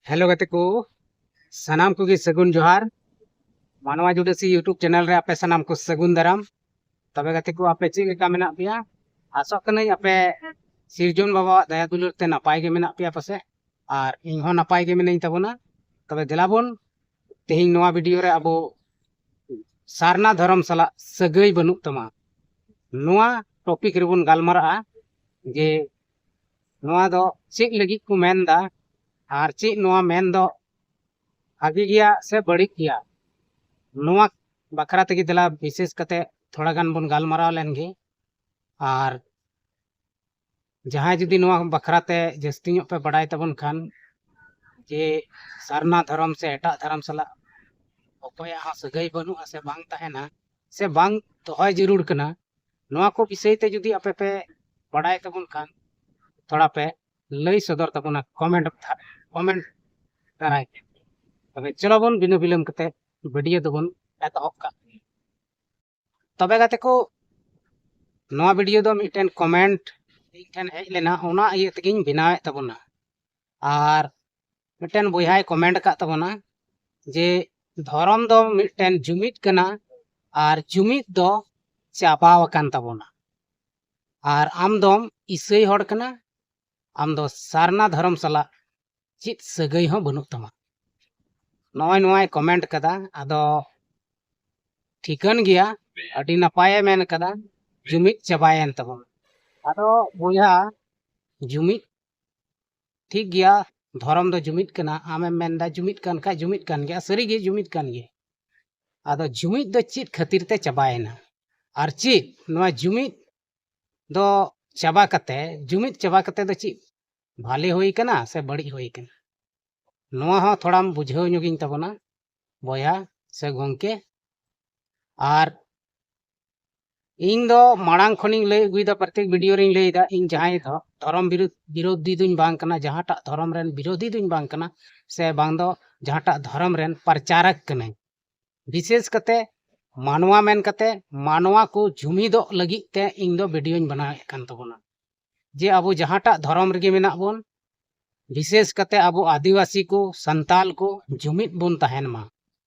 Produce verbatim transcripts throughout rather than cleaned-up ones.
Hello ᱜᱟᱛᱮ ᱠᱚ, ᱥᱟᱱᱟᱢ ᱠᱚᱜᱮ ᱥᱟᱹᱜᱩᱱ ᱡᱚᱦᱟᱨ᱾ ᱢᱟᱱᱣᱟ ᱡᱩᱰᱟᱹᱥᱤ YouTube ᱪᱮᱱᱮᱞ ᱨᱮ ᱟᱯᱮ ᱥᱟᱱᱟᱢ ᱠᱚ ᱥᱟᱹᱜᱩᱱ ᱫᱟᱨᱟᱢ᱾ ᱛᱚᱵᱮ ᱜᱟᱛᱮ ᱠᱚ, ᱟᱯᱮ ᱪᱮᱫ ᱞᱮᱠᱟ ᱢᱮᱱᱟᱜ ᱯᱮᱭᱟ? ᱟᱥᱚᱜ ᱠᱟᱹᱱᱟᱹᱧ ᱟᱯᱮ ᱥᱤᱨᱡᱚᱱ ᱵᱟᱵᱟᱣᱟᱜ ᱫᱟᱭᱟ ᱫᱩᱞᱟᱹᱲ ᱛᱮ ᱱᱟᱯᱟᱭ ᱜᱮ ᱢᱮᱱᱟᱜ ᱯᱮᱭᱟ ᱯᱟᱥᱮ, ᱟᱨ ᱤᱧ ᱦᱚᱸ ᱱᱟᱯᱟᱭ ᱜᱮ ᱢᱤᱱᱟᱹᱧ ᱛᱟᱵᱚᱱᱟ᱾ ᱛᱚᱵᱮ ᱫᱮᱞᱟ ᱵᱚᱱ, ᱛᱮᱦᱮᱧ ᱱᱚᱣᱟ ᱵᱷᱤᱰᱤᱭᱳ ᱨᱮ ᱟᱵᱚ ᱥᱟᱨᱱᱟ ᱫᱷᱚᱨᱚᱢ ᱥᱟᱞᱟᱜ ᱥᱟᱹᱜᱟᱹᱭ ᱵᱟᱹᱱᱩᱜ ᱛᱟᱢᱟ, ᱱᱚᱣᱟ ᱴᱚᱯᱤᱠ ᱨᱮᱵᱚᱱ ᱜᱟᱞᱢᱟᱨᱟᱜᱼᱟ ᱡᱮ ᱱᱚᱣᱟ ᱫᱚ ᱪᱮᱫ ᱞᱟᱹᱜᱤᱫ ᱠᱚ ᱢᱮᱱᱫᱟ ᱟᱨ ᱪᱮᱫ ᱱᱚᱣᱟ ᱢᱮᱱ ᱫᱚ ᱵᱷᱟᱜᱮ ᱜᱮᱭᱟ ᱥᱮ ᱵᱟᱹᱲᱤᱡ ᱜᱮᱭᱟ, ᱱᱚᱣᱟ ᱵᱟᱠᱷᱨᱟ ᱛᱮᱜᱮ ᱫᱮᱞᱟ ᱵᱤᱥᱮᱥ ᱠᱟᱛᱮ ᱛᱷᱚᱲᱟ ᱜᱟᱱ ᱵᱚᱱ ᱜᱟᱞᱢᱟᱨᱟᱣ ᱞᱮᱱ ᱜᱮ᱾ ᱟᱨ ᱡᱟᱦᱟᱸᱭ ᱡᱩᱫᱤ ᱱᱚᱣᱟ ᱵᱟᱠᱷᱨᱟ ᱛᱮ ᱡᱟᱹᱥᱛᱤ ᱧᱚᱜ ᱯᱮ ᱵᱟᱲᱟᱭ ᱛᱟᱵᱚᱱ ᱠᱷᱟᱱ, ᱡᱮ ᱥᱟᱨᱱᱟ ᱫᱷᱚᱨᱚᱢ ᱥᱮ ᱮᱴᱟᱜ ᱫᱷᱚᱨᱚᱢ ᱥᱟᱞᱟᱜ ᱚᱠᱚᱭᱟᱜ ᱦᱚᱸ ᱥᱟᱹᱜᱟᱹᱭ ᱵᱟᱹᱱᱩᱜᱼᱟ ᱥᱮ ᱵᱟᱝ ᱛᱟᱦᱮᱱᱟ ᱥᱮ ᱵᱟᱝ ᱫᱚᱦᱚᱭ ᱡᱟᱹᱨᱩᱲ ᱠᱟᱱᱟ, ᱱᱚᱣᱟ ᱠᱚ ᱵᱤᱥᱚᱭ ᱛᱮ ᱡᱩᱫᱤ ᱟᱯᱮ ᱯᱮ ᱵᱟᱲᱟᱭ ᱛᱟᱵᱚᱱ ᱠᱷᱟᱱ, ᱛᱷᱚᱲᱟ ᱯᱮ ᱞᱟᱹᱭ ᱥᱚᱫᱚᱨ ᱛᱟᱵᱚᱱᱟ ᱠᱚᱢᱮᱱᱴ, ᱠᱚᱢᱮᱱᱴ ᱫᱟᱨᱟᱭ ᱛᱮ᱾ ᱛᱚᱵᱮ ᱪᱚᱞᱚ ᱵᱚᱱ ᱵᱤᱱᱟᱹ ᱵᱤᱞᱚᱢ ᱠᱟᱛᱮ ᱵᱷᱤᱰᱤᱭᱳ ᱫᱚᱵᱚᱱ ᱮᱛᱚᱦᱚᱵ ᱠᱟᱜ᱾ ᱛᱚᱵᱮ ᱜᱟᱛᱮ ᱠᱚ, ᱱᱚᱣᱟ ᱵᱷᱤᱰᱤᱭᱳ ᱫᱚ ᱢᱤᱫᱴᱮᱱ ᱠᱚᱢᱮᱱᱴ ᱤᱧ ᱴᱷᱮᱱ ᱦᱮᱡ ᱞᱮᱱᱟ, ᱚᱱᱟ ᱤᱭᱟᱹ ᱛᱮᱜᱮᱧ ᱵᱮᱱᱟᱣᱮᱫ ᱛᱟᱵᱚᱱᱟ᱾ ᱟᱨ ᱢᱤᱫᱴᱮᱱ ᱵᱚᱭᱦᱟᱭ ᱠᱚᱢᱮᱱᱴ ᱟᱠᱟᱫ ᱛᱟᱵᱚᱱᱟ ᱡᱮ ᱫᱷᱚᱨᱚᱢ ᱫᱚ ᱢᱤᱫᱴᱮᱱ ᱡᱩᱢᱤᱫ ᱠᱟᱱᱟ, ᱟᱨ ᱡᱩᱢᱤᱫ ᱫᱚ ᱪᱟᱵᱟᱣ ᱟᱠᱟᱱ ᱛᱟᱵᱚᱱᱟ᱾ ᱟᱨ ᱟᱢ ᱫᱚᱢ ᱤᱥᱟᱹᱭ ᱦᱚᱲ ᱠᱟᱱᱟ, ᱟᱢ ᱫᱚ ᱥᱟᱨᱱᱟ ᱫᱷᱚᱨᱚᱢ ᱥᱟᱞᱟᱜ ᱪᱮᱫ ᱥᱟᱹᱜᱟᱹᱭ ᱦᱚᱸ ᱵᱟᱹᱱᱩᱜ ᱛᱟᱢᱟ᱾ ᱱᱚᱜᱼᱚᱭ ᱱᱚᱣᱟᱭ ᱠᱚᱢᱮᱱᱴ ᱠᱟᱫᱟ᱾ ᱟᱫᱚ ᱴᱷᱤᱠᱟᱹᱱ ᱜᱮᱭᱟ, ᱟᱹᱰᱤ ᱱᱟᱯᱟᱭᱮ ᱢᱮᱱ ᱠᱟᱫᱟ, ᱡᱩᱢᱤᱫ ᱪᱟᱵᱟᱭᱮᱱ ᱛᱟᱵᱚᱱᱟ᱾ ᱟᱫᱚ ᱵᱚᱭᱦᱟ, ᱡᱩᱢᱤᱫ ᱴᱷᱤᱠ ᱜᱮᱭᱟ, ᱫᱷᱚᱨᱚᱢ ᱫᱚ ᱡᱩᱢᱤᱫ ᱠᱟᱱᱟ, ᱟᱢᱮᱢ ᱢᱮᱱᱫᱟ ᱡᱩᱢᱤᱫ ᱠᱟᱱ ᱠᱷᱟᱡ ᱡᱩᱢᱤᱫ ᱠᱟᱱ ᱜᱮᱭᱟ, ᱥᱟᱹᱨᱤᱜᱮ ᱡᱩᱢᱤᱫ ᱠᱟᱱ ᱜᱮᱭᱟ᱾ ᱟᱫᱚ ᱡᱩᱢᱤᱫ ᱫᱚ ᱪᱮᱫ ᱠᱷᱟᱹᱛᱤᱨ ᱛᱮ ᱪᱟᱵᱟᱭᱮᱱᱟ? ᱟᱨ ᱪᱮᱫ ᱱᱚᱣᱟ ᱡᱩᱢᱤᱫ ᱫᱚ ᱪᱟᱵᱟ ᱠᱟᱛᱮ, ᱡᱩᱢᱤᱫ ᱪᱟᱵᱟ ᱠᱟᱛᱮ ᱫᱚ ᱪᱮᱫ ᱵᱷᱟᱞᱮ ᱦᱩᱭ ᱠᱟᱱᱟ ᱥᱮ ᱵᱟᱹᱲᱤᱡ ᱦᱩᱭ ᱠᱟᱱᱟ? ᱱᱚᱣᱟ ᱦᱚᱸ ᱛᱷᱚᱲᱟᱢ ᱵᱩᱡᱷᱟᱹᱣ ᱧᱚᱜᱤᱧ ᱛᱟᱵᱚᱱᱟ ᱵᱚᱭᱦᱟ ᱥᱮ ᱜᱚᱢᱠᱮ᱾ ᱟᱨ ᱤᱧ ᱫᱚ ᱢᱟᱲᱟᱝ ᱠᱷᱚᱱᱤᱧ ᱞᱟᱹᱭ ᱟᱹᱜᱩᱭᱮᱫᱟ, ᱯᱨᱚᱛᱮᱠ ᱵᱷᱤᱰᱤᱭᱳ ᱨᱤᱧ ᱞᱟᱹᱭᱮᱫᱟ, ᱤᱧ ᱡᱟᱦᱟᱸᱭ ᱫᱷᱚ-, ᱫᱷᱚᱨᱚᱢ ᱵᱤᱨᱳᱫ-, ᱵᱤᱨᱳᱫᱷᱤ ᱫᱩᱧ ᱵᱟᱝ ᱠᱟᱱᱟ, ᱡᱟᱦᱟᱸᱴᱟᱜ ᱫᱷᱚᱨᱚᱢ ᱨᱮᱱ ᱵᱤᱨᱳᱫᱷᱤ ᱫᱩᱧ ᱵᱟᱝ ᱠᱟᱱᱟ, ᱥᱮ ᱵᱟᱝ ᱫᱚ ᱡᱟᱦᱟᱸᱴᱟᱜ ᱫᱷᱚᱨᱚᱢ ᱨᱮᱱ ᱯᱨᱚᱪᱟᱨᱚᱠ ᱠᱟᱹᱱᱟᱹᱧ᱾ ᱵᱤᱥᱮᱥ ᱠᱟᱛᱮ ᱢᱟᱱᱣᱟ ᱢᱮᱱ ᱠᱟᱛᱮ ᱢᱟᱱᱣᱟ ᱠᱚ ᱡᱩᱢᱤᱫᱚᱜ ᱞᱟᱹᱜᱤᱫ ᱛᱮ ᱤᱧ ᱫᱚ ᱵᱷᱤᱰᱤᱭᱳᱧ ᱵᱮᱱᱟᱣᱮᱫ ᱠᱟᱱ ᱛᱟᱵᱚᱱᱟ, ᱡᱮ ᱟᱵᱚ ᱡᱟᱦᱟᱸᱴᱟᱜ ᱫᱷᱚᱨᱚᱢ ᱨᱮᱜᱮ ᱢᱮᱱᱟᱜ ᱵᱚᱱ, ᱵᱤᱥᱮᱥ ᱠᱟᱛᱮ ᱟᱵᱚ ᱟᱹᱫᱤᱵᱟᱹᱥᱤ ᱠᱚ, ᱥᱟᱱᱛᱟᱞ ᱠᱚ ᱡᱩᱢᱤᱫ ᱵᱚᱱ ᱛᱟᱦᱮᱱ ᱢᱟ᱾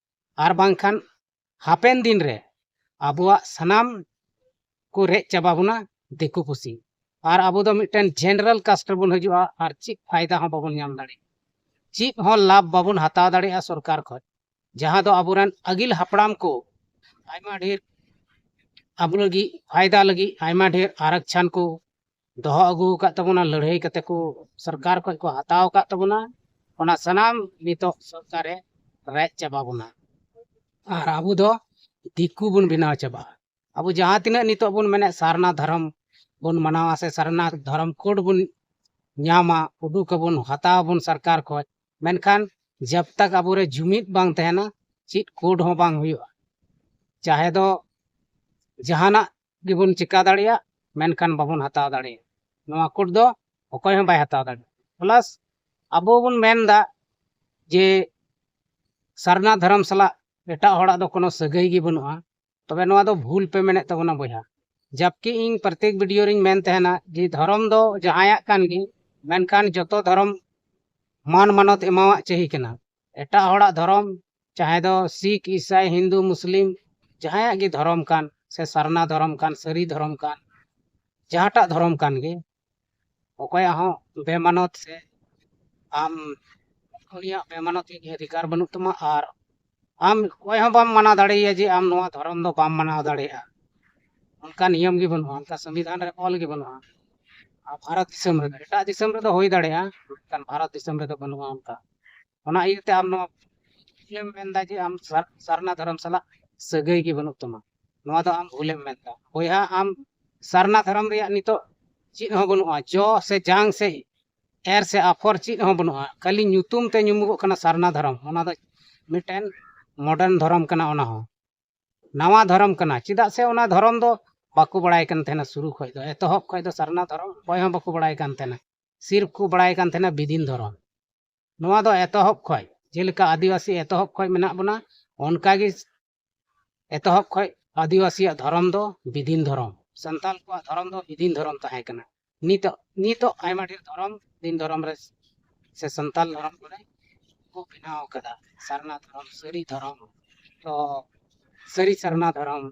ᱟᱨ ᱵᱟᱝᱠᱷᱟᱱ ᱦᱟᱯᱮᱱ ᱫᱤᱱ ᱨᱮ ᱟᱵᱚᱣᱟᱜ ᱥᱟᱱᱟᱢ ᱠᱚ ᱨᱮᱡ ᱪᱟᱵᱟ ᱵᱚᱱᱟ ᱫᱤᱠᱩ ᱯᱩᱥᱤ᱾ ᱟᱨ ᱟᱵᱚ ᱫᱚ ᱢᱤᱫᱴᱮᱱ ᱡᱮᱱᱟᱨᱟᱞ ᱠᱟᱥᱴ ᱨᱮᱵᱚᱱ ᱦᱤᱡᱩᱜᱼᱟ ᱟᱨ ᱪᱮᱫ ᱯᱷᱟᱭᱫᱟ ᱦᱚᱸ ᱵᱟᱵᱚᱱ ᱧᱟᱢ ᱫᱟᱲᱮᱭᱟᱜᱼᱟ, ᱪᱮᱫ ᱦᱚᱸ ᱞᱟᱵᱷ ᱵᱟᱵᱚᱱ ᱦᱟᱛᱟᱣ ᱫᱟᱲᱮᱭᱟᱜᱼᱟ ᱥᱚᱨᱠᱟᱨ ᱠᱷᱚᱱ, ᱡᱟᱦᱟᱸ ᱫᱚ ᱟᱵᱚᱨᱮᱱ ᱟᱹᱜᱤᱞ ᱦᱟᱯᱲᱟᱢ ᱠᱚ ᱟᱭᱢᱟ ᱰᱷᱮᱨ ᱟᱵᱚ ᱞᱟᱹᱜᱤᱫ ᱯᱷᱟᱭᱫᱟ ᱞᱟᱹᱜᱤᱫ ᱟᱭᱢᱟ ᱰᱷᱮᱨ ᱟᱨᱟᱠᱪᱷᱟᱱ ᱠᱚ ᱫᱚᱦᱚ ᱟᱹᱜᱩ ᱟᱠᱟᱫ ᱛᱟᱵᱚᱱᱟ, ᱞᱟᱹᱲᱦᱟᱹᱭ ᱠᱟᱛᱮ ᱠᱚ ᱥᱚᱨᱠᱟᱨ ᱠᱷᱚᱱ ᱠᱚ ᱦᱟᱛᱟᱣ ᱟᱠᱟᱫ ᱛᱟᱵᱚᱱᱟ᱾ ᱚᱱᱟ ᱥᱟᱱᱟᱢ ᱱᱤᱛᱚᱜ ᱥᱚᱨᱠᱟᱨᱮ ᱨᱮᱡ ᱪᱟᱵᱟ ᱵᱚᱱᱟ ᱟᱨ ᱟᱵᱚ ᱫᱚ ᱫᱤᱠᱩ ᱵᱚᱱ ᱵᱮᱱᱟᱣ ᱪᱟᱵᱟᱜᱼᱟ᱾ ᱟᱵᱚ ᱡᱟᱦᱟᱸ ᱛᱤᱱᱟᱹᱜ ᱱᱤᱛᱚᱜ ᱵᱚᱱ ᱢᱮᱱᱮᱫ ᱥᱟᱨᱱᱟ ᱫᱷᱚᱨᱚᱢ ᱵᱚᱱ ᱢᱟᱱᱟᱣᱟ ᱥᱮ ᱥᱟᱨᱱᱟ ᱫᱷᱚᱨᱚᱢ ᱠᱳᱰ ᱵᱚᱱ ᱧᱟᱢᱟ, ᱩᱰᱩᱠ ᱟᱵᱚᱱ, ᱦᱟᱛᱟᱣ ᱟᱵᱚᱱ ᱥᱚᱨᱠᱟᱨ ᱠᱷᱚᱱ, ᱢᱮᱱᱠᱷᱟᱱ ᱡᱟᱵ ᱛᱟᱠ ᱟᱵᱚᱨᱮ ᱡᱩᱢᱤᱫ ᱵᱟᱝ ᱛᱟᱦᱮᱱᱟ, ᱪᱮᱫ ᱠᱳᱰ ᱦᱚᱸ ᱵᱟᱝ ᱦᱩᱭᱩᱜᱼᱟ᱾ ᱪᱟᱦᱮ ᱫᱚ ᱡᱟᱦᱟᱱᱟᱜ ᱜᱮᱵᱚᱱ ᱪᱮᱠᱟ ᱫᱟᱲᱮᱭᱟᱜ, ᱢᱮᱱᱠᱷᱟᱱ ᱵᱟᱵᱚᱱ ᱦᱟᱛᱟᱣ ᱫᱟᱲᱮᱭᱟᱜᱼᱟ᱾ ᱱᱚᱣᱟ ᱠᱳᱰ ᱫᱚ ᱚᱠᱚᱭ ᱦᱚᱸ ᱵᱟᱭ ᱦᱟᱛᱟᱣ ᱫᱟᱲᱮᱭᱟᱜᱼᱟ᱾ ᱯᱞᱟᱥ ᱟᱵᱚ ᱵᱚᱱ ᱢᱮᱱᱫᱟ ᱡᱮ ᱥᱟᱨᱱᱟ ᱫᱷᱚᱨᱚᱢ ᱥᱟᱞᱟᱜ ᱮᱴᱟᱜ ᱦᱚᱲᱟᱜ ᱫᱚ ᱠᱳᱱᱳ ᱥᱟᱹᱜᱟᱹᱭ ᱜᱮ ᱵᱟᱹᱱᱩᱜᱼᱟ, ᱛᱚᱵᱮ ᱱᱚᱣᱟ ᱫᱚ ᱵᱷᱩᱞ ᱯᱮ ᱢᱮᱱᱮᱫ ᱛᱟᱵᱚᱱᱟ ᱵᱚᱭᱦᱟ᱾ ᱡᱟᱵᱠᱤ ᱤᱧ ᱯᱨᱚᱛᱮᱠ ᱵᱷᱤᱰᱤᱭᱳ ᱨᱤᱧ ᱢᱮᱱ ᱛᱟᱦᱮᱱᱟ ᱡᱮ ᱫᱷᱚᱨᱚᱢ ᱫᱚ ᱡᱟᱦᱟᱸᱭᱟᱜ ᱠᱟᱱ ᱜᱮ, ᱢᱮᱱᱠᱷᱟᱱ ᱡᱚᱛᱚ ᱫᱷᱚᱨᱚᱢ ᱢᱟᱱ ᱢᱟᱱᱚᱛ ᱮᱢᱟᱣᱟᱜ ᱪᱟᱹᱦᱤ ᱠᱟᱱᱟ᱾ ᱮᱴᱟᱜ ᱦᱚᱲᱟᱜ ᱫᱷᱚᱨᱚᱢ, ᱪᱟᱦᱮ ᱫᱚ ᱥᱤᱠᱷ, ᱤᱥᱟᱭ, ᱦᱤᱱᱫᱩ, ᱢᱩᱥᱞᱤᱢ, ᱡᱟᱦᱟᱸᱭᱟᱜ ᱜᱮ ᱫᱷᱚᱨᱚᱢ ᱠᱟᱱ, ᱥᱮ ᱥᱟᱨᱱᱟ ᱫᱷᱚᱨᱚᱢ ᱠᱟᱱ, ᱥᱟᱹᱨᱤ ᱫᱷᱚᱨᱚᱢ ᱠᱟᱱ, ᱡᱟᱦᱟᱸᱴᱟᱜ ᱫᱷᱚᱨᱚᱢ ᱠᱟᱱ ᱜᱮ, ᱚᱠᱚᱭᱟᱜ ᱦᱚᱸ ᱵᱮᱢᱟᱱᱚᱛ ᱥᱮ ᱟᱢ ᱩᱱᱤᱭᱟᱜ ᱵᱮᱢᱟᱱᱚᱛ ᱞᱟᱹᱜᱤᱫ ᱚᱫᱷᱤᱠᱟᱨ ᱵᱟᱹᱱᱩᱜ ᱛᱟᱢᱟ᱾ ᱟᱨ ᱟᱢ ᱚᱠᱚᱭ ᱦᱚᱸ ᱵᱟᱢ ᱢᱟᱱᱟ ᱫᱟᱲᱮᱭᱟᱭᱟ ᱡᱮ ᱟᱢ ᱱᱚᱣᱟ ᱫᱷᱚᱨᱚᱢ ᱫᱚ ᱵᱟᱢ ᱢᱟᱱᱟᱣ ᱫᱟᱲᱮᱭᱟᱜᱼᱟ᱾ ᱚᱱᱠᱟ ᱱᱤᱭᱚᱢ ᱜᱮ ᱵᱟᱹᱱᱩᱜᱼᱟ, ᱚᱱᱠᱟ ᱥᱚᱝᱵᱤᱫᱷᱟᱱ ᱨᱮ ᱚᱞ ᱜᱮ ᱵᱟᱹᱱᱩᱜᱼᱟ᱾ ᱟᱨ ᱵᱷᱟᱨᱚᱛ ᱫᱤᱥᱚᱢ ᱨᱮᱫᱚ, ᱮᱴᱟᱜ ᱫᱤᱥᱚᱢ ᱨᱮᱫᱚ ᱦᱩᱭ ᱫᱟᱲᱮᱭᱟᱜᱼᱟ, ᱢᱮᱱᱠᱷᱟᱱ ᱵᱷᱟᱨᱚᱛ ᱫᱤᱥᱚᱢ ᱨᱮᱫᱚ ᱵᱟᱹᱱᱩᱜᱼᱟ ᱚᱱᱠᱟ᱾ ᱚᱱᱟ ᱤᱭᱟᱹᱛᱮ ᱟᱢ ᱱᱚᱣᱟ ᱵᱷᱩᱞᱮᱢ ᱢᱮᱱᱫᱟ ᱡᱮ ᱟᱢ ᱥᱟᱨ-, ᱥᱟᱨᱱᱟ ᱫᱷᱚᱨᱚᱢ ᱥᱟᱞᱟᱜ ᱥᱟᱹᱜᱟᱹᱭ ᱜᱮ ᱵᱟᱹᱱᱩᱜ ᱛᱟᱢᱟ᱾ ᱱᱚᱣᱟ ᱫᱚ ᱟᱢ ᱵᱷᱩᱞᱮᱢ ᱢᱮᱱᱫᱟ ᱵᱚᱭᱦᱟ᱾ ᱟᱢ ᱥᱟᱨᱱᱟ ᱫᱷᱚᱨᱚᱢ ᱨᱮᱭᱟᱜ ᱱᱤᱛᱚᱜ ᱪᱮᱫ ᱦᱚᱸ ᱵᱟᱹᱱᱩᱜᱼᱟ, ᱡᱚ ᱥᱮ ᱡᱟᱝ ᱥᱮ ᱮᱨ ᱥᱮ ᱟᱯᱷᱚᱨ ᱪᱮᱫ ᱦᱚᱸ ᱵᱟᱹᱱᱩᱜᱼᱟ, ᱠᱷᱟᱹᱞᱤ ᱧᱩᱛᱩᱢ ᱛᱮ ᱧᱩᱢᱩᱜᱚᱜ ᱠᱟᱱᱟ ᱥᱟᱨᱱᱟ ᱫᱷᱚᱨᱚᱢ᱾ ᱚᱱᱟ ᱫᱚ ᱢᱤᱫᱴᱮᱱ ᱢᱚᱰᱟᱨᱱ ᱫᱷᱚᱨᱚᱢ ᱠᱟᱱᱟ, ᱚᱱᱟ ᱦᱚᱸ ᱱᱟᱣᱟ ᱫᱷᱚᱨᱚᱢ ᱠᱟᱱᱟ᱾ ᱪᱮᱫᱟᱜ ᱥᱮ ᱚᱱᱟ ᱫᱷᱚᱨᱚᱢ ᱫᱚ ᱵᱟᱠᱚ ᱵᱟᱲᱟᱭ ᱠᱟᱱ ᱛᱟᱦᱮᱱᱟ ᱥᱩᱨᱩ ᱠᱷᱚᱡ ᱫᱚ, ᱮᱛᱚᱦᱚᱵ ᱠᱷᱚᱡ ᱫᱚ ᱥᱟᱨᱱᱟ ᱫᱷᱚᱨᱚᱢ ᱚᱠᱚᱭ ᱦᱚᱸ ᱵᱟᱠᱚ ᱵᱟᱲᱟᱭ ᱠᱟᱱ ᱛᱟᱦᱮᱱᱟ, ᱥᱤᱨᱯ ᱠᱚ ᱵᱟᱲᱟᱭ ᱠᱟᱱ ᱛᱟᱦᱮᱱᱟ ᱵᱤᱫᱤᱱ ᱫᱷᱚᱨᱚᱢ᱾ ᱱᱚᱣᱟ ᱫᱚ ᱮᱛᱚᱦᱚᱵ ᱠᱷᱚᱡ, ᱡᱮᱞᱮᱠᱟ ᱟᱹᱫᱤᱵᱟᱹᱥᱤ ᱮᱛᱚᱦᱚᱵ ᱠᱷᱚᱡ ᱢᱮᱱᱟᱜ ᱵᱚᱱᱟ, ᱚᱱᱠᱟᱜᱮ ᱮᱛᱚᱦᱚᱵ ᱠᱷᱚᱡ ᱟᱹᱫᱤᱵᱟᱹᱥᱤᱭᱟᱜ ᱫᱷᱚᱨᱚᱢ ᱫᱚ ᱵᱤᱫᱤᱱ ᱫᱷᱚᱨᱚᱢ, ᱥᱟᱱᱛᱟᱞ ᱠᱚᱣᱟᱜ ᱫᱷᱚᱨᱚᱢ ᱫᱚ ᱵᱤᱫᱤᱱ ᱫᱷᱚᱨᱚᱢ ᱛᱟᱦᱮᱸ ᱠᱟᱱᱟ᱾ ᱱᱤᱛᱚᱜ, ᱱᱤᱛᱚᱜ ᱟᱭᱢᱟ ᱰᱷᱮᱨ ᱫᱷᱚᱨᱚᱢ, ᱫᱤᱱ ᱫᱷᱚᱨᱚᱢ ᱨᱮ ᱥᱮ ᱥᱟᱱᱛᱟᱞ ᱫᱷᱚᱨᱚᱢ ᱠᱚᱨᱮ ᱠᱚ ᱵᱮᱱᱟᱣ ᱠᱟᱫᱟ᱾ ᱥᱟᱨᱱᱟ ᱫᱷᱚᱨᱚᱢ, ᱥᱟᱹᱨᱤ ᱫᱷᱚᱨᱚᱢ, ᱛᱚ ᱥᱟᱹᱨᱤ ᱥᱟᱨᱱᱟ ᱫᱷᱚᱨᱚᱢ,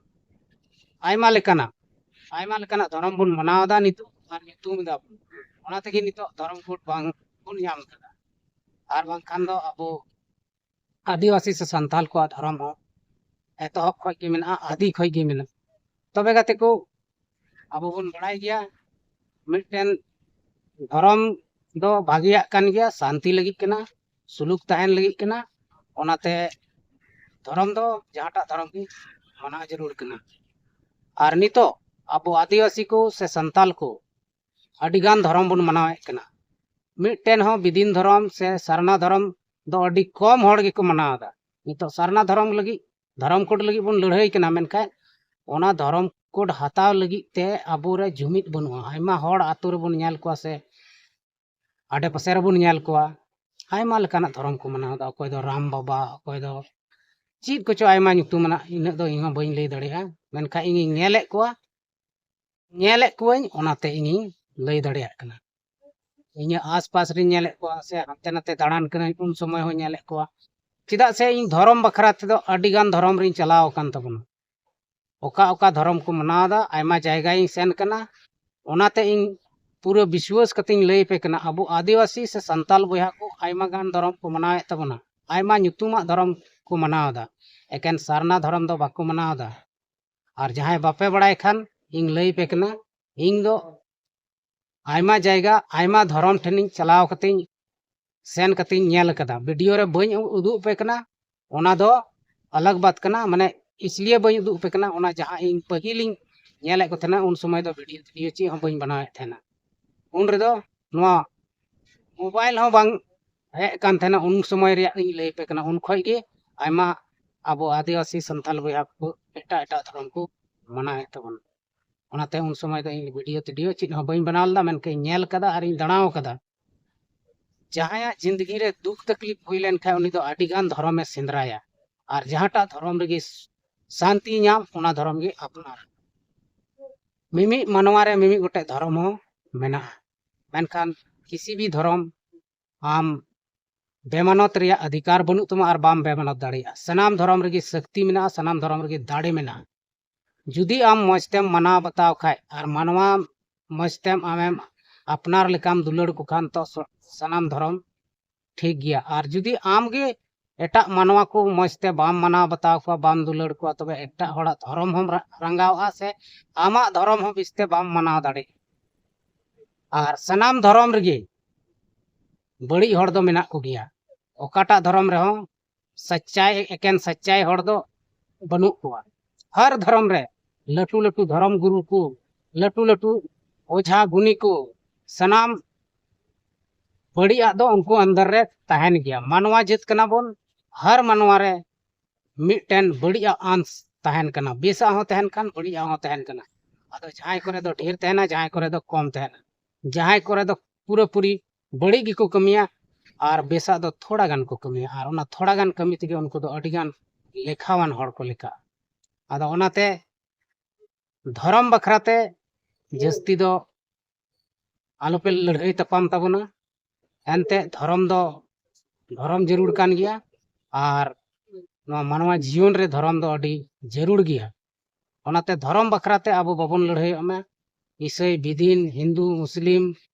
ᱟᱭᱢᱟ ᱞᱮᱠᱟᱱᱟᱜ, ᱟᱭᱢᱟ ᱞᱮᱠᱟᱱᱟᱜ ᱫᱷᱚᱨᱚᱢ ᱵᱚᱱ ᱢᱟᱱᱟᱣ ᱮᱫᱟ ᱱᱤᱛᱚᱜ ᱟᱨ ᱧᱩᱛᱩᱢ ᱮᱫᱟ ᱵᱚᱱ᱾ ᱚᱱᱟ ᱛᱮᱜᱮ ᱱᱤᱛᱚᱜ ᱫᱷᱚᱨᱚᱢ ᱠᱳᱰ ᱵᱟᱝ ᱵᱚᱱ ᱧᱟᱢ ᱠᱟᱫᱟ᱾ ᱟᱨ ᱵᱟᱝᱠᱷᱟᱱ ᱫᱚ ᱟᱵᱚ ᱟᱹᱫᱤᱵᱟᱹᱥᱤ ᱥᱮ ᱥᱟᱱᱛᱟᱞ ᱠᱚᱣᱟᱜ ᱫᱷᱚᱨᱚᱢ ᱦᱚᱸ ᱮᱛᱚᱦᱚᱵ ᱠᱷᱚᱡ ᱜᱮ ᱢᱮᱱᱟᱜᱼᱟ, ᱟᱹᱫᱤ ᱠᱷᱚᱡ ᱜᱮ ᱢᱮᱱᱟᱜᱼᱟ᱾ ᱛᱚᱵᱮ ᱜᱟᱛᱮ ᱠᱚ, ᱟᱵᱚ ᱵᱚᱱ ᱵᱟᱲᱟᱭ ᱜᱮᱭᱟ, ᱢᱤᱫᱴᱮᱱ ᱫᱷᱚᱨᱚᱢ ᱫᱚ ᱵᱷᱟᱜᱮᱭᱟᱜ ᱠᱟᱱ ᱜᱮᱭᱟ, ᱥᱟᱱᱛᱤ ᱞᱟᱹᱜᱤᱫ ᱠᱟᱱᱟ, ᱥᱩᱞᱩᱠ ᱛᱟᱦᱮᱱ ᱞᱟᱹᱜᱤᱫ ᱠᱟᱱᱟ᱾ ᱚᱱᱟᱛᱮ ᱫᱷᱚᱨᱚᱢ ᱫᱚ ᱡᱟᱦᱟᱸᱴᱟᱜ ᱫᱷᱚᱨᱚᱢ ᱜᱮ ᱢᱟᱱᱟᱣ ᱡᱟᱹᱨᱩᱲ ᱠᱟᱱᱟ᱾ ᱟᱨ ᱱᱤᱛᱚᱜ ᱟᱵᱚ ᱟᱹᱫᱤᱵᱟᱹᱥᱤ ᱠᱚ ᱥᱮ ᱥᱟᱱᱛᱟᱞ ᱠᱚ ᱟᱹᱰᱤᱜᱟᱱ ᱫᱷᱚᱨᱚᱢ ᱵᱚᱱ ᱢᱟᱱᱟᱣᱮᱫ ᱠᱟᱱᱟ᱾ ᱢᱤᱫᱴᱮᱱ ᱦᱚᱸ ᱵᱤᱫᱤᱱ ᱫᱷᱚᱨᱚᱢ ᱥᱮ ᱥᱟᱨᱱᱟ ᱫᱷᱚᱨᱚᱢ ᱫᱚ ᱟᱹᱰᱤ ᱠᱚᱢ ᱦᱚᱲ ᱜᱮᱠᱚ ᱢᱟᱱᱟᱣ ᱮᱫᱟ᱾ ᱱᱤᱛᱚᱜ ᱥᱟᱨᱱᱟ ᱫᱷᱚᱨᱚᱢ ᱞᱟᱹᱜᱤᱫ, ᱫᱷᱚᱨᱚᱢ ᱠᱳᱰ ᱞᱟᱹᱜᱤᱫ ᱵᱚᱱ ᱞᱟᱹᱲᱦᱟᱹᱭ ᱠᱟᱱᱟ, ᱢᱮᱱᱠᱷᱟᱱ ᱚᱱᱟ ᱫᱷᱚᱨᱚᱢ ᱠᱳᱰ ᱦᱟᱛᱟᱣ ᱞᱟᱹᱜᱤᱫ ᱛᱮ ᱟᱵᱚᱨᱮ ᱡᱩᱢᱤᱫ ᱵᱟᱹᱱᱩᱜᱼᱟ᱾ ᱟᱭᱢᱟ ᱦᱚᱲ ᱟᱛᱳ ᱨᱮᱵᱚᱱ ᱧᱮᱞ ᱠᱚᱣᱟ ᱥᱮ ᱟᱰᱮ ᱯᱟᱥᱮ ᱨᱮᱵᱚᱱ ᱧᱮᱞ ᱠᱚᱣᱟ, ᱟᱭᱢᱟ ᱞᱮᱠᱟᱱᱟᱜ ᱫᱷᱚᱨᱚᱢ ᱠᱚ ᱢᱟᱱᱟᱣ ᱮᱫᱟ᱾ ᱚᱠᱚᱭ ᱫᱚ ᱨᱟᱢ ᱵᱟᱵᱟ, ᱚᱠᱚᱭ ᱫᱚ ᱪᱮᱫ ᱠᱚᱪᱚ ᱟᱭᱢᱟ ᱧᱩᱛᱩᱢ ᱟᱱᱟᱜ, ᱤᱱᱟᱹᱜ ᱫᱚ ᱤᱧ ᱦᱚᱸ ᱵᱟᱹᱧ ᱞᱟᱹᱭ ᱫᱟᱲᱮᱭᱟᱜᱼᱟ᱾ ᱢᱮᱱᱠᱷᱟᱱ ᱤᱧᱤᱧ ᱧᱮᱞᱮᱫ ᱠᱚᱣᱟ, ᱧᱮᱞᱮᱫ ᱠᱚᱣᱟᱧ, ᱚᱱᱟᱛᱮ ᱤᱧᱤᱧ ᱞᱟᱹᱭ ᱫᱟᱲᱮᱭᱟᱜ ᱠᱟᱱᱟ᱾ ᱤᱧᱟᱹᱜ ᱟᱥᱯᱟᱥ ᱨᱤᱧ ᱧᱮᱞᱮᱫ ᱠᱚᱣᱟ ᱥᱮ ᱦᱟᱱᱛᱮ ᱱᱟᱛᱮ ᱫᱟᱬᱟᱱ ᱠᱟᱹᱱᱟᱹᱧ, ᱩᱱ ᱥᱚᱢᱚᱭ ᱦᱚᱸ ᱧᱮᱞᱮᱫ ᱠᱚᱣᱟ᱾ ᱪᱮᱫᱟᱜ ᱥᱮ ᱤᱧ ᱫᱷᱚᱨᱚᱢ ᱵᱟᱠᱷᱨᱟ ᱛᱮᱫᱚ ᱟᱹᱰᱤ ᱜᱟᱱ ᱫᱷᱚᱨᱚᱢ ᱨᱤᱧ ᱪᱟᱞᱟᱣ ᱟᱠᱟᱱ ᱛᱟᱵᱚᱱᱟ᱾ ᱚᱠᱟ ᱚᱠᱟ ᱫᱷᱚᱨᱚᱢ ᱠᱚ ᱢᱟᱱᱟᱣ ᱮᱫᱟ, ᱟᱭᱢᱟ ᱡᱟᱭᱜᱟᱧ ᱥᱮᱱ ᱠᱟᱱᱟ᱾ ᱚᱱᱟᱛᱮ ᱤᱧ ᱯᱩᱨᱟᱹ ᱵᱤᱥᱣᱟᱹᱥ ᱠᱟᱛᱮᱧ ᱞᱟᱹᱭ ᱟᱯᱮ ᱠᱟᱱᱟ, ᱟᱵᱚ ᱟᱹᱫᱤᱵᱟᱹᱥᱤ ᱥᱮ ᱥᱟᱱᱛᱟᱞ ᱵᱚᱭᱦᱟ ᱠᱚ ᱟᱭᱢᱟ ᱜᱟᱱ ᱫᱷᱚᱨᱚᱢ ᱠᱚ ᱢᱟᱱᱟᱣᱮᱫ ᱛᱟᱵᱚᱱᱟ, ᱟᱭᱢᱟ ᱧᱩᱛᱩᱢᱟᱜ ᱫᱷᱚᱨᱚᱢ ᱠᱚ ᱢᱟᱱᱟᱣ ᱮᱫᱟ, ᱮᱠᱮᱱ ᱥᱟᱨᱱᱟ ᱫᱷᱚᱨᱚᱢ ᱫᱚ ᱵᱟᱠᱚ ᱢᱟᱱᱟᱣ ᱮᱫᱟ᱾ ᱟᱨ ᱡᱟᱦᱟᱸᱭ ᱵᱟᱯᱮ ᱵᱟᱲᱟᱭ ᱠᱷᱟᱱ ᱤᱧ ᱞᱟᱹᱭ ᱟᱯᱮ ᱠᱟᱱᱟ, ᱤᱧ ᱫᱚ ᱟᱭᱢᱟ ᱡᱟᱭᱜᱟ, ᱟᱭᱢᱟ ᱫᱷᱚᱨᱚᱢ ᱴᱷᱮᱱᱤᱧ ᱪᱟᱞᱟᱣ ᱠᱟᱛᱮᱧ, ᱥᱮᱱ ᱠᱟᱛᱮᱧ ᱧᱮᱞ ᱟᱠᱟᱫᱟ᱾ ᱵᱷᱤᱰᱤᱭᱳ ᱨᱮ ᱵᱟᱹᱧ ᱩᱫᱩᱜ ᱟᱯᱮ ᱠᱟᱱᱟ, ᱚᱱᱟ ᱫᱚ ᱟᱞᱟᱜᱽ ᱵᱟᱛ ᱠᱟᱱᱟ, ᱢᱟᱱᱮ ᱤᱥᱞᱤᱭᱮ ᱵᱟᱹᱧ ᱩᱫᱩᱜ ᱟᱯᱮ ᱠᱟᱱᱟ᱾ ᱚᱱᱟ ᱡᱟᱦᱟᱸ ᱤᱧ ᱯᱟᱹᱦᱤᱞᱤᱧ ᱧᱮᱞᱮᱫ ᱠᱚ ᱛᱟᱦᱮᱱᱟ, ᱩᱱ ᱥᱚᱢᱚᱭ ᱫᱚ ᱵᱷᱤᱰᱤᱭᱳ ᱵᱷᱤᱰᱤᱭᱳ ᱪᱮᱫ ᱦᱚᱸ ᱵᱟᱹᱧ ᱵᱮᱱᱟᱣᱮᱫ ᱛᱟᱦᱮᱱᱟ᱾ ᱩᱱ ᱨᱮᱫᱚ ᱱᱚᱣᱟ ᱢᱳᱵᱟᱭᱤᱞ ᱦᱚᱸ ᱵᱟᱝ ᱦᱮᱡ ᱠᱟᱱ ᱛᱟᱦᱮᱱᱟ, ᱩᱱ ᱥᱚᱢᱚᱭ ᱨᱮᱭᱟᱜ ᱤᱧ ᱞᱟᱹᱭ ᱟᱯᱮ ᱠᱟᱱᱟ᱾ ᱩᱱ ᱠᱷᱚᱡ ᱜᱮ ᱟᱭᱢᱟ ᱟᱵᱚ ᱟᱹᱫᱤᱵᱟᱹᱥᱤ ᱥᱟᱱᱛᱟᱞ ᱵᱚᱭᱦᱟ ᱠᱚ ᱮᱴᱟᱜ ᱮᱴᱟᱜ ᱫᱷᱚᱨᱚᱢ ᱠᱚ ᱢᱟᱱᱟᱣᱮᱫ ᱛᱟᱵᱚᱱᱟ᱾ ᱚᱱᱟᱛᱮ ᱩᱱ ᱥᱚᱢᱚᱭ ᱫᱚ ᱤᱧ ᱵᱷᱤᱰᱤᱭᱳ ᱴᱤᱰᱤᱭᱳ ᱪᱮᱫ ᱦᱚᱸ ᱵᱟᱹᱧ ᱵᱮᱱᱟᱣ ᱞᱮᱫᱟ, ᱢᱮᱱᱠᱷᱟᱱ ᱤᱧ ᱧᱮᱞ ᱠᱟᱫᱟ ᱟᱨ ᱤᱧ ᱫᱟᱬᱟᱣ ᱠᱟᱫᱟ᱾ ᱡᱟᱦᱟᱸᱭᱟᱜ ᱡᱤᱱᱫᱮᱜᱤ ᱨᱮ ᱫᱩᱠ ᱛᱟᱠᱞᱤᱯ ᱦᱩᱭ ᱞᱮᱱᱠᱷᱟᱱ ᱩᱱᱤ ᱫᱚ ᱟᱹᱰᱤ ᱜᱟᱱ ᱫᱷᱚᱨᱚᱢᱮ ᱥᱮᱸᱫᱽᱨᱟᱭᱟ, ᱟᱨ ᱡᱟᱦᱟᱸᱴᱟᱜ ᱫᱷᱚᱨᱚᱢ ᱨᱮᱜᱮ ᱥᱟᱱᱛᱤ ᱧᱟᱢ, ᱚᱱᱟ ᱫᱷᱚᱨᱚᱢ ᱜᱮ ᱟᱯᱱᱟᱨ᱾ ᱢᱤᱢᱤᱫ ᱢᱟᱱᱣᱟ ᱨᱮ ᱢᱤᱢᱤᱫ ᱜᱚᱴᱮᱡ ᱫᱷᱚᱨᱚᱢ ᱦᱚᱸ ᱢᱮᱱᱟᱜᱼᱟ, ᱢᱮᱱᱠᱷᱟᱱ ᱠᱤᱥᱤ ᱵᱷᱤ ᱫᱷᱚᱨᱚᱢ ᱟᱢ ᱵᱮᱢᱟᱱᱚᱛ ᱨᱮᱭᱟᱜ ᱚᱫᱷᱤᱠᱟᱨ ᱵᱟᱹᱱᱩᱜ ᱛᱟᱢᱟ ᱟᱨ ᱵᱟᱢ ᱵᱮᱢᱟᱱᱚᱛ ᱫᱟᱲᱮᱭᱟᱜᱼᱟ᱾ ᱥᱟᱱᱟᱢ ᱫᱷᱚᱨᱚᱢ ᱨᱮᱜᱮ ᱥᱚᱠᱛᱤ ᱢᱮᱱᱟᱜᱼᱟ, ᱥᱟᱱᱟᱢ ᱫᱷᱚᱨᱚᱢ ᱨᱮᱜᱮ ᱫᱟᱲᱮ ᱢᱮᱱᱟᱜᱼᱟ᱾ ᱡᱩᱫᱤ ᱟᱢ ᱢᱚᱡᱽ ᱛᱮᱢ ᱢᱟᱱᱟᱣ ᱵᱟᱛᱟᱣ ᱠᱷᱟᱡ ᱟᱨ ᱢᱟᱱᱣᱟ ᱢᱚᱡᱽ ᱛᱮᱢ ᱟᱢᱮᱢ ᱟᱯᱱᱟᱨ ᱞᱮᱠᱟᱢ ᱫᱩᱞᱟᱹᱲ ᱠᱚ ᱠᱷᱟᱱ, ᱛᱚ ᱥᱚ- ᱥᱟᱱᱟᱢ ᱫᱷᱚᱨᱚᱢ ᱴᱷᱤᱠ ᱜᱮᱭᱟ᱾ ᱟᱨ ᱡᱩᱫᱤ ᱟᱢ ᱜᱮ ᱮᱴᱟᱜ ᱢᱟᱱᱣᱟ ᱠᱚ ᱢᱚᱡᱽ ᱛᱮ ᱵᱟᱢ ᱢᱟᱱᱟᱣ ᱵᱟᱛᱟᱣ ᱠᱚᱣᱟ, ᱵᱟᱢ ᱫᱩᱞᱟᱹᱲ ᱠᱚᱣᱟ, ᱛᱚᱵᱮ ᱮᱴᱟᱜ ᱦᱚᱲᱟᱜ ᱫᱷᱚᱨᱚᱢ ᱦᱚᱸᱢ ᱨᱟ- ᱨᱟᱸᱜᱟᱣᱜᱼᱟ, ᱥᱮ ᱟᱢᱟᱜ ᱫᱷᱚᱨᱚᱢ ᱦᱚᱸ ᱵᱮᱥᱛᱮ ᱵᱟᱢ ᱢᱟᱱᱟᱣ ᱫᱟᱲᱮᱭᱟᱜᱼᱟ᱾ ᱟᱨ ᱥᱟᱱᱟᱢ ᱫᱷᱚᱨᱚᱢ ᱨᱮᱜᱮ ᱵᱟᱹᱲᱤᱡ ᱦᱚᱲ ᱫᱚ ᱢᱮᱱᱟᱜ ᱠᱚᱜᱮᱭᱟ᱾ ᱚᱠᱟᱴᱟᱜ ᱫᱷᱚᱨᱚᱢ ᱨᱮᱦᱚᱸ ᱥᱟᱪᱪᱟᱭ, ᱮᱠᱮᱱ ᱥᱟᱪᱪᱟᱭ ᱦᱚᱲ ᱫᱚ ᱵᱟᱹᱱᱩᱜ ᱠᱚᱣᱟ᱾ ᱦᱟᱨ ᱫᱷᱚᱨᱚᱢ ᱨᱮ ᱞᱟᱹᱴᱩ ᱞᱟᱹᱴᱩ ᱫᱷᱚᱨᱚᱢ ᱜᱩᱨᱩ ᱠᱚ, ᱞᱟᱹᱴᱩ ᱞᱟᱹᱴᱩ ᱚᱡᱷᱟ ᱜᱩᱱᱤ ᱠᱚ, ᱥᱟᱱᱟᱢ ᱵᱟᱹᱲᱤᱡᱟᱜ ᱫᱚ ᱩᱱᱠᱩ ᱟᱱᱫᱟᱨ ᱨᱮ ᱛᱟᱦᱮᱱ ᱜᱮᱭᱟ᱾ ᱢᱟᱱᱣᱟ ᱡᱟᱹᱛ ᱠᱟᱱᱟ ᱵᱚᱱ, ᱦᱟᱨ ᱢᱟᱱᱣᱟ ᱨᱮ ᱢᱤᱫᱴᱮᱱ ᱵᱟᱹᱲᱤᱡᱟᱜ ᱟᱱᱥ ᱛᱟᱦᱮᱱ ᱠᱟᱱᱟ, ᱵᱮᱥᱟᱜ ᱦᱚᱸ ᱛᱟᱦᱮᱱ ᱠᱟᱱ, ᱵᱟᱹᱲᱤᱡᱟᱜ ᱦᱚᱸ ᱛᱟᱦᱮᱱ ᱠᱟᱱᱟ᱾ ᱟᱫᱚ ᱡᱟᱦᱟᱸᱭ ᱠᱚᱨᱮ ᱫᱚ ᱰᱷᱮᱨ ᱛᱟᱦᱮᱱᱟ, ᱡᱟᱦᱟᱸᱭ ᱠᱚᱨᱮ ᱫᱚ ᱠᱚᱢ ᱛᱟᱦᱮᱱᱟ, ᱡᱟᱦᱟᱸᱭ ᱠᱚᱨᱮ ᱫᱚ ᱯᱩᱨᱟᱹᱯᱩᱨᱤ ᱵᱟᱹᱲᱤᱡ ᱜᱮᱠᱚ ᱠᱟᱹᱢᱤᱭᱟ ᱟᱨ ᱵᱮᱥᱟᱜ ᱫᱚ ᱛᱷᱚᱲᱟ ᱜᱟᱱ ᱠᱚ ᱠᱟᱹᱢᱤᱭᱟ, ᱟᱨ ᱚᱱᱟ ᱛᱷᱚᱲᱟ ᱜᱟᱱ ᱠᱟᱹᱢᱤ ᱛᱮᱜᱮ ᱩᱱᱠᱩ ᱫᱚ ᱟᱹᱰᱤ ᱜᱟᱱ ᱞᱮᱠᱷᱟᱣᱟᱱ ᱦᱚᱲ ᱠᱚ ᱞᱮᱠᱷᱟᱜᱼᱟ᱾ ᱟᱫᱚ ᱚᱱᱟᱛᱮ ᱫᱷᱚᱨᱚᱢ ᱵᱟᱠᱷᱨᱟ ᱛᱮ ᱡᱟᱹᱥᱛᱤ ᱫᱚ ᱟᱞᱚᱯᱮ ᱞᱟᱹᱲᱦᱟᱹᱭ ᱛᱟᱯᱟᱢ ᱛᱟᱵᱚᱱᱟ᱾ ᱮᱱᱛᱮ ᱫᱷᱚᱨᱚᱢ ᱫᱚ ᱫᱷᱚᱨᱚᱢ ᱡᱟᱹᱨᱩᱲ ᱠᱟᱱ ᱜᱮᱭᱟ, ᱟᱨ ᱱᱚᱣᱟ ᱢᱟᱱᱣᱟ ᱡᱤᱭᱚᱱ ᱨᱮ ᱫᱷᱚᱨᱚᱢ ᱫᱚ ᱟᱹᱰᱤ ᱡᱟᱹᱨᱩᱲ ᱜᱮᱭᱟ᱾ ᱚᱱᱟᱛᱮ ᱫᱷᱚᱨᱚᱢ ᱵᱟᱠᱷᱨᱟ ᱛᱮ ᱟᱵᱚ ᱵᱟᱵᱚᱱ ᱞᱟᱹᱲᱦᱟᱹᱭᱚᱜ ᱢᱟ᱾ ᱤᱥᱟᱹᱭ, ᱵᱤᱫᱤᱱ, ᱦᱤᱱᱫᱩ, ᱢᱩᱥᱞᱤᱢ,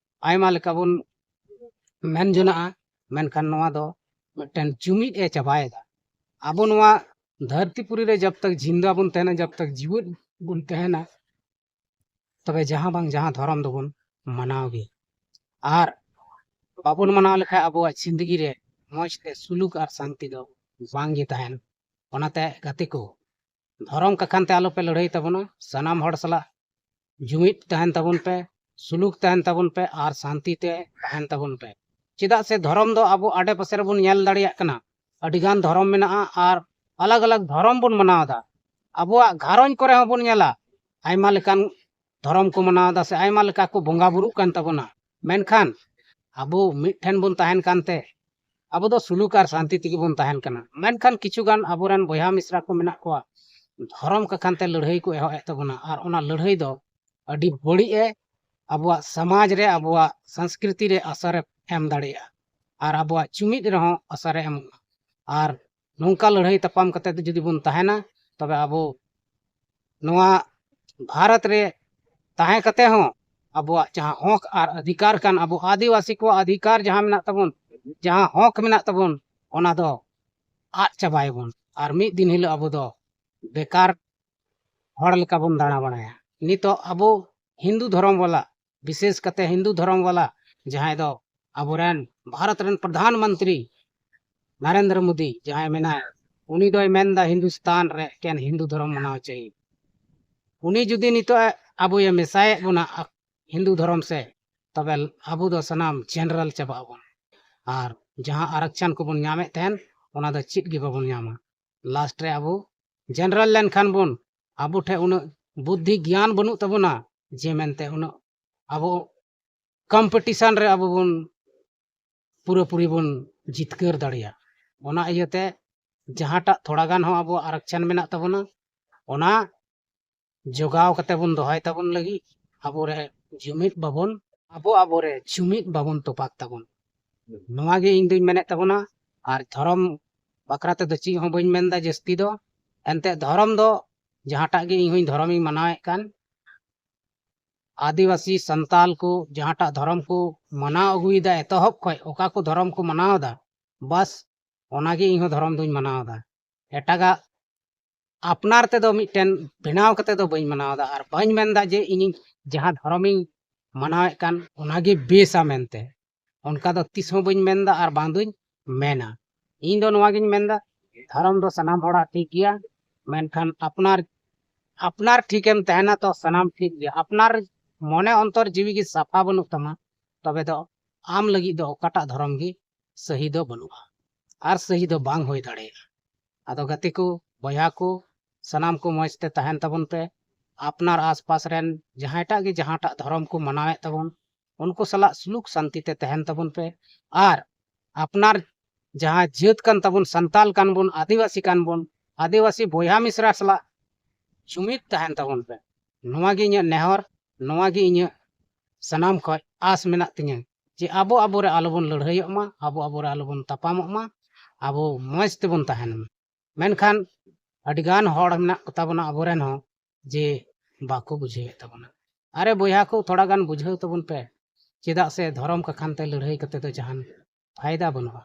ᱟᱭᱢᱟ ᱞᱮᱠᱟ ᱵᱚᱱ ᱢᱮᱱ ᱡᱚᱱᱟᱜᱼᱟ, ᱢᱮᱱᱠᱷᱟᱱ ᱱᱚᱣᱟ ᱫᱚ ᱢᱤᱫᱴᱮᱱ ᱡᱩᱢᱤᱫ ᱮ ᱪᱟᱵᱟᱭᱮᱫᱟ᱾ ᱟᱵᱚ ᱱᱚᱣᱟ ᱫᱷᱟᱹᱨᱛᱤ ᱯᱩᱨᱤ ᱨᱮ ᱡᱟᱵ ᱛᱟᱠ ᱡᱤᱱᱫᱟ ᱵᱚᱱ ᱛᱟᱦᱮᱱᱟ, ᱡᱟᱵ ᱛᱟᱠ ᱡᱤᱣᱮᱫ ᱵᱚᱱ ᱛᱟᱦᱮᱱᱟ, ᱛᱚᱵᱮ ᱡᱟᱦᱟᱸ ᱵᱟᱝ ᱡᱟᱦᱟᱸ ᱫᱷᱚᱨᱚᱢ ᱫᱚᱵᱚᱱ ᱢᱟᱱᱟᱣ ᱜᱮ᱾ ᱟᱨ ᱵᱟᱵᱚᱱ ᱢᱟᱱᱟᱣ ᱞᱮᱠᱷᱟᱱ ᱟᱵᱚᱣᱟᱜ ᱡᱤᱱᱫᱮᱜᱤ ᱨᱮ ᱢᱚᱡᱽ ᱛᱮ ᱥᱩᱞᱩᱠ ᱟᱨ ᱥᱟᱱᱛᱤ ᱫᱚ ᱵᱟᱝ ᱜᱮ ᱛᱟᱦᱮᱱ᱾ ᱚᱱᱟᱛᱮ ᱜᱟᱛᱮ ᱠᱚ, ᱫᱷᱚᱨᱚᱢ ᱠᱟᱠᱷᱟᱱ ᱛᱮ ᱟᱞᱚᱯᱮ ᱞᱟᱹᱲᱦᱟᱹᱭ ᱛᱟᱵᱚᱱᱟ᱾ ᱥᱟᱱᱟᱢ ᱦᱚᱲ ᱥᱟᱞᱟᱜ ᱡᱩᱢᱤᱫ ᱛᱟᱦᱮᱱ ᱛᱟᱵᱚᱱ ᱯᱮ, ᱥᱩᱞᱩᱠ ᱛᱟᱦᱮᱱ ᱛᱟᱵᱚᱱ ᱯᱮ ᱟᱨ ᱥᱟᱱᱛᱤ ᱛᱮ ᱛᱟᱦᱮᱱ ᱛᱟᱵᱚᱱ ᱯᱮ᱾ ᱪᱮᱫᱟᱜ ᱥᱮ ᱫᱷᱚᱨᱚᱢ ᱫᱚ ᱟᱵᱚ ᱟᱰᱮ ᱯᱟᱥᱮ ᱨᱮᱵᱚᱱ ᱧᱮᱞ ᱫᱟᱲᱮᱭᱟᱜ ᱠᱟᱱᱟ, ᱟᱹᱰᱤᱜᱟᱱ ᱫᱷᱚᱨᱚᱢ ᱢᱮᱱᱟᱜᱼᱟ ᱟᱨ ᱟᱞᱟᱜᱽ ᱟᱞᱟᱜᱽ ᱫᱷᱚᱨᱚᱢ ᱵᱚᱱ ᱢᱟᱱᱟᱣ ᱮᱫᱟ᱾ ᱟᱵᱚᱣᱟᱜ ᱜᱷᱟᱨᱚᱸᱡᱽ ᱠᱚᱨᱮ ᱦᱚᱸᱵᱚᱱ ᱧᱮᱞᱟ, ᱟᱭᱢᱟ ᱞᱮᱠᱟᱱ ᱫᱷᱚᱨᱚᱢ ᱠᱚ ᱢᱟᱱᱟᱣ ᱮᱫᱟ ᱥᱮ ᱟᱭᱢᱟ ᱞᱮᱠᱟ ᱠᱚ ᱵᱚᱸᱜᱟ ᱵᱩᱨᱩᱜ ᱠᱟᱱ ᱛᱟᱵᱚᱱᱟ, ᱢᱮᱱᱠᱷᱟᱱ ᱟᱵᱚ ᱢᱤᱫ ᱴᱷᱮᱱ ᱵᱚᱱ ᱛᱟᱦᱮᱱ ᱠᱟᱱᱛᱮ ᱟᱵᱚ ᱫᱚ ᱥᱩᱞᱩᱠ ᱟᱨ ᱥᱟᱱᱛᱤ ᱛᱮᱜᱮ ᱵᱚᱱ ᱛᱟᱦᱮᱱ ᱠᱟᱱᱟ᱾ ᱢᱮᱱᱠᱷᱟᱱ ᱠᱤᱪᱷᱩ ᱜᱟᱱ ᱟᱵᱚᱨᱮᱱ ᱵᱚᱭᱦᱟ ᱢᱤᱥᱨᱟ ᱠᱚ ᱢᱮᱱᱟᱜ ᱠᱚᱣᱟ, ᱫᱷᱚᱨᱚᱢ ᱠᱟᱠᱷᱟᱱ ᱛᱮ ᱞᱟᱹᱲᱦᱟᱹᱭ ᱠᱚ ᱮᱦᱚᱵ ᱮᱫ ᱛᱟᱵᱚᱱᱟ, ᱟᱨ ᱚᱱᱟ ᱞᱟᱹᱲᱦᱟᱹᱭ ᱫᱚ ᱟᱹᱰᱤ ᱵᱟᱹᱲᱤᱡ ᱮ ᱟᱵᱚᱣᱟᱜ ᱥᱚᱢᱟᱡᱽ ᱨᱮ, ᱟᱵᱚᱣᱟᱜ ᱥᱚᱝᱥᱠᱨᱤᱛᱤ ᱨᱮ ᱟᱥᱟᱨ ᱮ ᱮᱢ ᱫᱟᱲᱮᱭᱟᱜᱼᱟ᱾ ᱟᱨ ᱟᱵᱚᱣᱟᱜ ᱡᱩᱢᱤᱫ ᱨᱮᱦᱚᱸ ᱟᱥᱟᱨᱮ ᱮᱢᱚᱜᱼᱟ᱾ ᱟᱨ ᱱᱚᱝᱠᱟ ᱞᱟᱹᱲᱦᱟᱹᱭ ᱛᱟᱯᱟᱢ ᱠᱟᱛᱮ ᱡᱩᱫᱤ ᱵᱚᱱ ᱛᱟᱦᱮᱱᱟ, ᱛᱚᱵᱮ ᱟᱵᱚ ᱱᱚᱣᱟ ᱵᱷᱟᱨᱚᱛ ᱨᱮ ᱛᱟᱦᱮᱸ ᱠᱟᱛᱮ ᱦᱚᱸ ᱟᱵᱚᱣᱟᱜ ᱡᱟᱦᱟᱸ ᱦᱚᱠ ᱟᱨ ᱚᱫᱷᱤᱠᱟᱨ ᱠᱟᱱ, ᱟᱵᱚ ᱟᱹᱫᱤᱵᱟᱹᱥᱤ ᱠᱚᱣᱟᱜ ᱚᱫᱷᱤᱠᱟᱨ ᱡᱟᱦᱟᱸ ᱢᱮᱱᱟᱜ ᱛᱟᱵᱚᱱ, ᱡᱟᱦᱟᱸ ᱦᱚᱠ ᱢᱮᱱᱟᱜ ᱛᱟᱵᱚᱱ, ᱚᱱᱟ ᱫᱚ ᱟᱫ ᱪᱟᱵᱟᱭᱟᱵᱚᱱ᱾ ᱟᱨ ᱢᱤᱫ ᱫᱤᱱ ᱦᱤᱞᱳᱜ ᱟᱵᱚ ᱫᱚ ᱵᱮᱠᱟᱨ ᱦᱚᱲ ᱞᱮᱠᱟ ᱵᱚᱱ ᱫᱟᱬᱟ ᱵᱟᱲᱟᱭᱟ᱾ ᱱᱤᱛᱚᱜ ᱟᱵᱚ ᱦᱤᱱᱫᱩ ᱫᱷᱚᱨᱚᱢ ᱵᱟᱞᱟ, ᱵᱤᱥᱮᱥ ᱠᱟᱛᱮ ᱦᱤᱱᱫᱩ ᱫᱷᱚᱨᱚᱢ ᱵᱟᱞᱟ, ᱡᱟᱦᱟᱸᱭ ᱫᱚ ᱟᱵᱚᱨᱮᱱ ᱵᱷᱟᱨᱚᱛ ᱨᱮᱱ ᱯᱨᱚᱫᱷᱟᱱ ᱢᱚᱱᱛᱨᱤ ᱱᱟᱨᱮᱱᱫᱨᱚ ᱢᱳᱫᱤ ᱡᱟᱦᱟᱸᱭ ᱢᱮᱱᱟᱭ, ᱩᱱᱤ ᱫᱚᱭ ᱢᱮᱱᱫᱟ ᱦᱤᱱᱫᱩᱥᱛᱟᱱ ᱨᱮ ᱮᱠᱮᱱ ᱦᱤᱱᱫᱩ ᱫᱷᱚᱨᱚᱢ ᱢᱟᱱᱟᱣ ᱪᱟᱹᱦᱤ᱾ ᱩᱱᱤ ᱡᱩᱫᱤ ᱱᱤᱛᱚᱜ ᱮ ᱟᱵᱚᱭ ᱢᱮᱥᱟᱭᱮᱫ ᱵᱚᱱᱟ ᱟ-, ᱦᱤᱱᱫᱩ ᱫᱷᱚᱨᱚᱢ ᱥᱮ, ᱛᱚᱵᱮ ᱟᱵᱚ ᱫᱚ ᱥᱟᱱᱟᱢ ᱡᱮᱱᱟᱨᱮᱞ ᱪᱟᱵᱟᱜ ᱟᱵᱚᱱ᱾ ᱟᱨ ᱡᱟᱦᱟᱸ ᱟᱨᱚᱠᱪᱷᱚᱱ ᱠᱚᱵᱚᱱ ᱧᱟᱢᱮᱫ ᱛᱟᱦᱮᱱ, ᱚᱱᱟ ᱫᱚ ᱪᱮᱫ ᱜᱮ ᱵᱟᱵᱚᱱ ᱧᱟᱢᱟ᱾ ᱞᱟᱥᱴ ᱨᱮ ᱟᱵᱚ ᱡᱮᱱᱟᱨᱮᱞ ᱞᱮᱱᱠᱷᱟᱱ ᱵᱚᱱ, ᱟᱵᱚ ᱴᱷᱮᱱ ᱩᱱᱟᱹᱜ ᱵᱩᱫᱽᱫᱷᱤ ᱜᱮᱭᱟᱱ ᱵᱟᱹᱱᱩᱜ ᱛᱟᱵᱚᱱᱟ ᱡᱮ ᱢᱮᱱᱛᱮ ᱩᱱᱟᱹᱜ ᱟᱵᱚ ᱠᱚᱢᱯᱤᱴᱤᱥᱚᱱ ᱨᱮ ᱟᱵᱚ ᱵᱚᱱ ᱯᱩᱨᱟᱹᱯᱩᱨᱤ ᱵᱚᱱ ᱡᱤᱛᱠᱟᱹᱨ ᱫᱟᱲᱮᱭᱟᱜ᱾ ᱚᱱᱟ ᱤᱭᱟᱹᱛᱮ ᱡᱟᱦᱟᱸᱴᱟᱜ ᱛᱷᱚᱲᱟ ᱜᱟᱱ ᱦᱚᱸ ᱟᱵᱚᱣᱟᱜ ᱟᱨᱚᱠᱪᱷᱚᱱ ᱢᱮᱱᱟᱜ ᱛᱟᱵᱚᱱᱟ, ᱚᱱᱟ ᱡᱚᱜᱟᱣ ᱠᱟᱛᱮ ᱵᱚᱱ ᱫᱚᱦᱚᱭ ᱛᱟᱵᱚᱱ ᱞᱟᱹᱜᱤᱫ ᱟᱵᱚᱨᱮ ᱡᱩᱢᱤᱫ ᱵᱟᱵᱚᱱ, ᱟᱵᱚ ᱟᱵᱚᱨᱮ ᱡᱩᱢᱤᱫ ᱵᱟᱵᱚᱱ ᱛᱚᱯᱟᱜ ᱛᱟᱵᱚᱱ᱾ ᱱᱚᱣᱟ ᱜᱮ ᱤᱧ ᱫᱩᱧ ᱢᱮᱱᱮᱫ ᱛᱟᱵᱚᱱᱟ᱾ ᱟᱨ ᱫᱷᱚᱨᱚᱢ ᱵᱟᱠᱷᱨᱟ ᱛᱮᱫᱚ ᱪᱮᱫ ᱦᱚᱸ ᱵᱟᱹᱧ ᱢᱮᱱᱫᱟ ᱡᱟᱹᱥᱛᱤ ᱫᱚ᱾ ᱮᱱᱛᱮᱫ ᱫᱷᱚᱨᱚᱢ ᱫᱚ ᱡᱟᱦᱟᱸᱴᱟᱜ ᱜᱮ ᱤᱧ ᱦᱚᱸᱧ ᱫᱷᱚᱨᱚᱢᱤᱧ ᱢᱟᱱᱟᱣᱮᱫ ᱠᱟᱱ, ᱟᱹᱫᱤᱵᱟᱹᱥᱤ ᱥᱟᱱᱛᱟᱞ ᱠᱚ ᱡᱟᱦᱟᱸᱴᱟᱜ ᱫᱷᱚᱨᱚᱢ ᱠᱚ ᱢᱟᱱᱟᱣ ᱟᱹᱜᱩᱭᱮᱫᱟ ᱮᱛᱚᱦᱚᱵ ᱠᱷᱚᱱ, ᱚᱠᱟ ᱠᱚ ᱫᱷᱚᱨᱚᱢ ᱠᱚ ᱢᱟᱱᱟᱣ ᱮᱫᱟ, ᱵᱟᱥ ᱚᱱᱟᱜᱮ ᱤᱧ ᱦᱚᱸ ᱫᱷᱚᱨᱚᱢ ᱫᱚᱧ ᱢᱟᱱᱟᱣ ᱮᱫᱟ᱾ ᱮᱴᱟᱜᱟᱜ ᱟᱯᱱᱟᱨ ᱛᱮᱫᱚ ᱢᱤᱫᱴᱮᱱ ᱵᱮᱱᱟᱣ ᱠᱟᱛᱮ ᱫᱚ ᱵᱟᱹᱧ ᱢᱟᱱᱟᱣ ᱮᱫᱟ᱾ ᱟᱨ ᱵᱟᱹᱧ ᱢᱮᱱᱫᱟ ᱡᱮ ᱤᱧᱤᱧ ᱡᱟᱦᱟᱸ ᱫᱷᱚᱨᱚᱢᱤᱧ ᱢᱟᱱᱟᱣᱮᱫ ᱠᱟᱱ ᱚᱱᱟᱜᱮ ᱵᱮᱥᱟ ᱢᱮᱱᱛᱮ, ᱚᱱᱠᱟ ᱫᱚ ᱛᱤᱥ ᱦᱚᱸ ᱵᱟᱹᱧ ᱢᱮᱱᱫᱟ ᱟᱨ ᱵᱟᱝ ᱫᱩᱧ ᱢᱮᱱᱟ᱾ ᱤᱧ ᱫᱚ ᱱᱚᱣᱟᱜᱤᱧ ᱢᱮᱱᱫᱟ, ᱫᱷᱚᱨᱚᱢ ᱫᱚ ᱥᱟᱱᱟᱢ ᱦᱚᱲᱟᱜ ᱴᱷᱤᱠ ᱜᱮᱭᱟ, ᱢᱮᱱᱠᱷᱟᱱ ᱟᱯᱱᱟᱨ, ᱟᱯᱱᱟᱨ ᱴᱷᱤᱠᱮᱢ ᱛᱟᱦᱮᱱᱟ ᱛᱚ ᱥᱟᱱᱟᱢ ᱴᱷᱤᱠ ᱜᱮᱭᱟ᱾ ᱟᱯᱱᱟᱨ ᱢᱚᱱᱮ ᱚᱱᱛᱚᱨ ᱡᱤᱣᱤ ᱜᱮ ᱥᱟᱯᱷᱟ ᱵᱟᱹᱱᱩᱜ ᱛᱟᱢᱟ, ᱛᱚᱵᱮ ᱫᱚ ᱟᱢ ᱞᱟᱹᱜᱤᱫ ᱫᱚ ᱚᱠᱟᱴᱟᱜ ᱫᱷᱚᱨᱚᱢ ᱜᱮ ᱥᱟᱹᱦᱤ ᱫᱚ ᱵᱟᱹᱱᱩᱜᱼᱟ ᱟᱨ ᱥᱟᱹᱦᱤ ᱫᱚ ᱵᱟᱝ ᱦᱩᱭ ᱫᱟᱲᱮᱭᱟᱜᱼᱟ᱾ ᱟᱫᱚ ᱜᱟᱛᱮ ᱠᱚ, ᱵᱚᱭᱦᱟ ᱠᱚ, ᱥᱟᱱᱟᱢ ᱠᱚ ᱢᱚᱡᱽ ᱛᱮ ᱛᱟᱦᱮᱱ ᱛᱟᱵᱚᱱ ᱯᱮ᱾ ᱟᱯᱱᱟᱨ ᱟᱥᱯᱟᱥ ᱨᱮᱱ ᱡᱟᱦᱟᱸᱭᱴᱟᱜ ᱜᱮ ᱡᱟᱦᱟᱸᱴᱟᱜ ᱫᱷᱚᱨᱚᱢ ᱠᱚ ᱢᱟᱱᱟᱣᱮᱫ ᱛᱟᱵᱚᱱ, ᱩᱱᱠᱩ ᱥᱟᱞᱟᱜ ᱥᱩᱞᱩᱠ ᱥᱟᱱᱛᱤ ᱛᱮ ᱛᱟᱦᱮᱱ ᱛᱟᱵᱚᱱ ᱯᱮ᱾ ᱟᱨ ᱟᱯᱱᱟᱨ ᱡᱟᱦᱟᱸ ᱡᱟᱹᱛ ᱠᱟᱱ ᱛᱟᱵᱚᱱ, ᱥᱟᱱᱛᱟᱞ ᱠᱟᱱ ᱵᱚᱱ, ᱟᱹᱫᱤᱵᱟᱹᱥᱤ ᱠᱟᱱ ᱵᱚᱱ, ᱟᱹᱫᱤᱵᱟᱹᱥᱤ ᱵᱚᱭᱦᱟ ᱢᱤᱥᱨᱟ ᱥᱟᱞᱟᱜ ᱡᱩᱢᱤᱫ ᱛᱟᱦᱮᱱ ᱛᱟᱵᱚᱱ ᱯᱮ᱾ ᱱᱚᱣᱟ ᱜᱮ ᱤᱧᱟᱹᱜ ᱱᱮᱦᱚᱨ, ᱱᱚᱣᱟ ᱜᱮ ᱤᱧᱟᱹᱜ ᱥᱟᱱᱟᱢ ᱠᱷᱚᱱ ᱟᱥ ᱢᱮᱱᱟᱜ ᱛᱤᱧᱟᱹ᱾ ᱡᱮ ᱟᱵᱚ ᱟᱵᱚᱨᱮ ᱟᱞᱚᱵᱚᱱ ᱞᱟᱹᱲᱦᱟᱹᱭᱚᱜ ᱢᱟ, ᱟᱵᱚ ᱟᱵᱚᱨᱮ ᱟᱞᱚᱵᱚᱱ ᱛᱟᱯᱟᱢᱚᱜ ᱢᱟ, ᱟᱵᱚ ᱢᱚᱡᱽ ᱛᱮᱵᱚᱱ ᱛᱟᱦᱮᱱ ᱢᱟ᱾ ᱢᱮᱱᱠᱷᱟᱱ ᱟᱹᱰᱤᱜᱟᱱ ᱦᱚᱲ ᱢᱮᱱᱟᱜ ᱠᱚᱛᱟ ᱵᱚᱱᱟ ᱟᱵᱚᱨᱮᱱ ᱦᱚᱸ, ᱡᱮ ᱵᱟᱠᱚ ᱵᱩᱡᱷᱟᱹᱣᱮᱫ ᱛᱟᱵᱚᱱᱟ᱾ ᱟᱨᱮ ᱵᱚᱭᱦᱟ ᱠᱚ, ᱛᱷᱚᱲᱟ ᱜᱟᱱ ᱵᱩᱡᱷᱟᱹᱣ ᱛᱟᱵᱚᱱ ᱯᱮ, ᱪᱮᱫᱟᱜ ᱥᱮ ᱫᱷᱚᱨᱚᱢ ᱠᱟᱠᱷᱟᱱ ᱛᱮ ᱞᱟᱹᱲᱦᱟᱹᱭ ᱠᱟᱛᱮ ᱫᱚ ᱡᱟᱦᱟᱱ ᱯᱷᱟᱭᱫᱟ ᱵᱟᱹᱱᱩᱜᱼᱟ,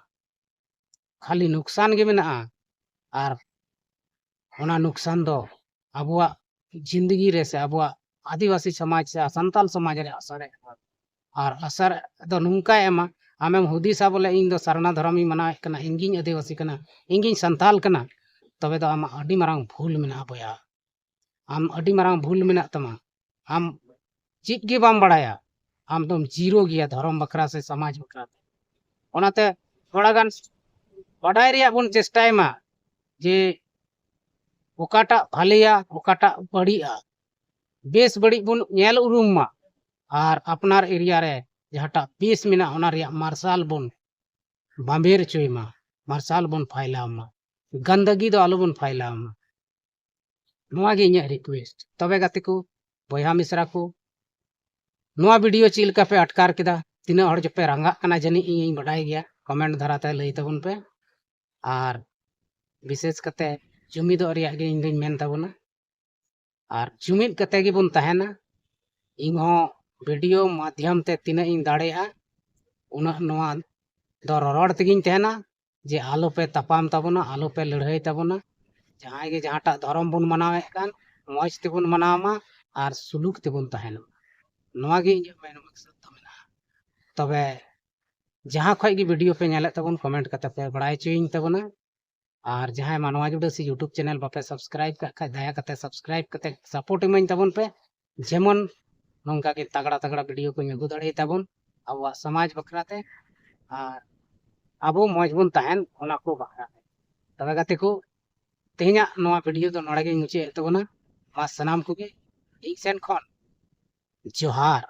ᱠᱷᱟᱹᱞᱤ ᱱᱩᱠᱥᱟᱱ ᱜᱮ ᱢᱮᱱᱟᱜᱼᱟ᱾ ᱟᱨ ᱚᱱᱟ ᱱᱩᱠᱥᱟᱱ ᱫᱚ ᱟᱵᱚᱣᱟᱜ ᱡᱤᱱᱫᱮᱜᱤ ᱨᱮ ᱥᱮ ᱟᱵᱚᱣᱟᱜ ᱟᱹᱫᱤᱵᱟᱹᱥᱤ ᱥᱚᱢᱟᱡᱽ ᱥᱮ ᱥᱟᱱᱛᱟᱞ ᱥᱚᱢᱟᱡᱽ ᱨᱮ ᱟᱥᱟᱨᱮ ᱮᱢᱟ᱾ ᱟᱨ ᱟᱥᱟᱨ ᱫᱚ ᱱᱚᱝᱠᱟᱭ ᱮᱢᱟ, ᱟᱢᱮᱢ ᱦᱩᱫᱤᱥᱟ ᱵᱚᱞᱮ ᱤᱧ ᱫᱚ ᱥᱟᱨᱱᱟ ᱫᱷᱚᱨᱚᱢᱤᱧ ᱢᱟᱱᱟᱣᱮᱫ ᱠᱟᱱᱟ, ᱤᱧ ᱜᱤᱧ ᱟᱹᱫᱤᱵᱟᱹᱥᱤ ᱠᱟᱱᱟ, ᱤᱧ ᱜᱤᱧ ᱥᱟᱱᱛᱟᱞ ᱠᱟᱱᱟ, ᱛᱚᱵᱮ ᱫᱚ ᱟᱢᱟᱜ ᱟᱹᱰᱤ ᱢᱟᱨᱟᱝ ᱵᱷᱩᱞ ᱢᱮᱱᱟᱜᱼᱟ ᱵᱚᱭᱦᱟ᱾ ᱟᱢ ᱟᱹᱰᱤ ᱢᱟᱨᱟᱝ ᱵᱷᱩᱞ ᱢᱮᱱᱟᱜ ᱛᱟᱢᱟ᱾ ᱟᱢ ᱪᱮᱫ ᱜᱮ ᱵᱟᱢ ᱵᱟᱲᱟᱭᱟ, ᱟᱢ ᱫᱚᱢ ᱡᱤᱨᱳ ᱜᱮᱭᱟ ᱫᱷᱚᱨᱚᱢ ᱵᱟᱠᱷᱨᱟ ᱥᱮ ᱥᱚᱢᱟᱡᱽ ᱵᱟᱠᱷᱨᱟ ᱛᱮ᱾ ᱚᱱᱟᱛᱮ ᱛᱷᱚᱲᱟ ᱜᱟᱱ ᱵᱟᱰᱟᱭ ᱨᱮᱭᱟᱜ ᱵᱚᱱ ᱪᱮᱥᱴᱟᱭ ᱢᱟ, ᱡᱮ ᱚᱠᱟᱴᱟᱜ ᱵᱷᱟᱞᱮᱭᱟ, ᱚᱠᱟᱴᱟᱜ ᱵᱟᱹᱲᱤᱡᱼᱟ, ᱵᱮᱥ ᱵᱟᱹᱲᱤᱡ ᱵᱚᱱ ᱧᱮᱞ ᱩᱨᱩᱢ ᱢᱟ᱾ ᱟᱨ ᱟᱯᱱᱟᱨ ᱮᱨᱤᱭᱟ ᱨᱮ ᱡᱟᱦᱟᱸᱴᱟᱜ ᱵᱮᱥ ᱢᱮᱱᱟᱜᱼᱟ, ᱚᱱᱟ ᱨᱮᱭᱟᱜ ᱢᱟᱨᱥᱟᱞ ᱵᱚᱱ ᱵᱟᱸᱵᱮᱨ ᱦᱚᱪᱚᱭ ᱢᱟ, ᱢᱟᱨᱥᱟᱞ ᱵᱚᱱ ᱯᱷᱟᱭᱞᱟᱣ ᱢᱟ, ᱜᱟᱱᱫᱟᱜᱤ ᱫᱚ ᱟᱞᱚᱵᱚᱱ ᱯᱷᱟᱭᱞᱟᱣ ᱢᱟ᱾ ᱱᱚᱣᱟ ᱜᱮ ᱤᱧᱟᱹᱜ ᱨᱤᱠᱩᱭᱮᱥᱴ᱾ ᱛᱚᱵᱮ ᱜᱟᱛᱮ ᱠᱚ, ᱵᱚᱭᱦᱟ ᱢᱤᱥᱨᱟ ᱠᱚ, ᱱᱚᱣᱟ ᱵᱷᱤᱰᱤᱭᱳ ᱪᱮᱫ ᱞᱮᱠᱟ ᱯᱮ ᱟᱴᱠᱟᱨ ᱠᱮᱫᱟ? ᱛᱤᱱᱟᱹᱜ ᱦᱚᱲ ᱪᱚᱯᱮ ᱨᱟᱸᱜᱟᱜ ᱠᱟᱱᱟ ᱡᱟᱹᱱᱤᱡ, ᱤᱧᱤᱧ ᱵᱟᱰᱟᱭ ᱜᱮᱭᱟ, ᱠᱚᱢᱮᱱᱴ ᱫᱷᱟᱨᱟᱛᱮ ᱞᱟᱹᱭ ᱛᱟᱵᱚᱱ ᱯᱮ᱾ ᱟᱨ ᱵᱤᱥᱮᱥ ᱠᱟᱛᱮ ᱡᱩᱢᱤᱫᱚᱜ ᱨᱮᱭᱟᱜ ᱜᱮ ᱤᱧ ᱫᱩᱧ ᱢᱮᱱ ᱛᱟᱵᱚᱱᱟ᱾ ᱟᱨ ᱡᱩᱢᱤᱫ ᱠᱟᱛᱮ ᱜᱮᱵᱚᱱ ᱛᱟᱦᱮᱱᱟ᱾ ᱤᱧ ᱦᱚᱸ ᱵᱷᱤᱰᱤᱭᱳ ᱢᱟᱫᱽᱫᱷᱚᱢ ᱛᱮ ᱛᱤᱱᱟᱹᱜ ᱤᱧ ᱫᱟᱲᱮᱭᱟᱜᱼᱟ, ᱩᱱᱟᱹᱜ ᱱᱚᱣᱟ ᱫᱚ ᱨᱚᱨᱚᱲ ᱛᱮᱜᱮᱧ ᱛᱟᱦᱮᱱᱟ, ᱡᱮ ᱟᱞᱚ ᱯᱮ ᱛᱟᱯᱟᱢ ᱛᱟᱵᱚᱱᱟ, ᱟᱞᱚ ᱯᱮ ᱞᱟᱹᱲᱦᱟᱹᱭ ᱛᱟᱵᱚᱱᱟ᱾ ᱡᱟᱦᱟᱸᱭ ᱜᱮ ᱡᱟᱦᱟᱸᱴᱟᱜ ᱫᱷᱚᱨᱚᱢ ᱵᱚᱱ ᱢᱟᱱᱟᱣᱮᱫ ᱠᱟᱱ, ᱢᱚᱡᱽ ᱛᱮᱵᱚᱱ ᱢᱟᱱᱟᱣ ᱢᱟ ᱟᱨ ᱥᱩᱞᱩᱠ ᱛᱮᱵᱚᱱ ᱛᱟᱦᱮᱱ ᱢᱟ᱾ ᱱᱚᱣᱟ ᱜᱮ ᱤᱧᱟᱹᱜ ᱢᱮᱱ ᱢᱚᱠᱥᱚᱫ ᱫᱚ ᱢᱮᱱᱟᱜᱼᱟ᱾ ᱛᱚᱵᱮ ᱡᱟᱦᱟᱸ ᱠᱷᱚᱡ ᱜᱮ ᱵᱷᱤᱰᱤᱭᱳ ᱯᱮ ᱧᱮᱞᱮᱫ ᱛᱟᱵᱚᱱ, ᱠᱚᱢᱮᱱᱴ ᱠᱟᱛᱮ ᱯᱮ ᱵᱟᱲᱟᱭ ᱦᱚᱪᱚᱭᱤᱧ ᱛᱟᱵᱚᱱᱟ᱾ ᱟᱨ ᱡᱟᱦᱟᱸᱭ ᱢᱟᱱᱣᱟ ᱡᱩᱰᱟᱹᱥᱤ YouTube ᱪᱮᱱᱮᱞ ᱵᱟᱯᱮ ᱥᱟᱵᱥᱠᱨᱟᱭᱤᱵ ᱠᱟᱜ ᱠᱷᱟᱡ, ᱫᱟᱭᱟ ᱠᱟᱛᱮ ᱥᱟᱵᱥᱠᱨᱟᱭᱤᱵ ᱠᱟᱛᱮ ᱥᱟᱯᱳᱨᱴ ᱤᱢᱟᱹᱧ ᱛᱟᱵᱚᱱ ᱯᱮ, ᱡᱮᱢᱚᱱ ᱱᱚᱝᱠᱟ ᱜᱮ ᱛᱟᱜᱲᱟ ᱛᱟᱜᱲᱟ ᱵᱷᱤᱰᱤᱭᱳ ᱠᱚᱧ ᱟᱹᱜᱩ ᱫᱟᱲᱮᱭᱟᱜ ᱛᱟᱵᱚᱱ ᱟᱵᱚᱣᱟᱜ ᱥᱚᱢᱟᱡᱽ ᱵᱟᱠᱷᱨᱟ ᱛᱮ, ᱟᱨ ᱟᱵᱚ ᱢᱚᱡᱽ ᱵᱚᱱ ᱛᱟᱦᱮᱱ, ᱚᱱᱟ ᱠᱚ ᱵᱟᱠᱷᱨᱟ ᱛᱮ᱾ ᱛᱚᱵᱮ ᱜᱟᱛᱮ ᱠᱚ, ᱛᱮᱦᱮᱧᱟᱜ ᱱᱚᱣᱟ ᱵᱷᱤᱰᱤᱭᱳ ᱫᱚ ᱱᱚᱰᱮ ᱜᱤᱧ ᱢᱩᱪᱟᱹᱫ ᱮᱫ ᱛᱟᱵᱚᱱᱟ᱾ ᱢᱟ ᱥᱟᱱᱟᱢ ᱠᱚᱜᱮ ᱤᱧ ᱥᱮᱱ ᱠᱷᱚᱱ ᱡᱚᱦᱟᱨ᱾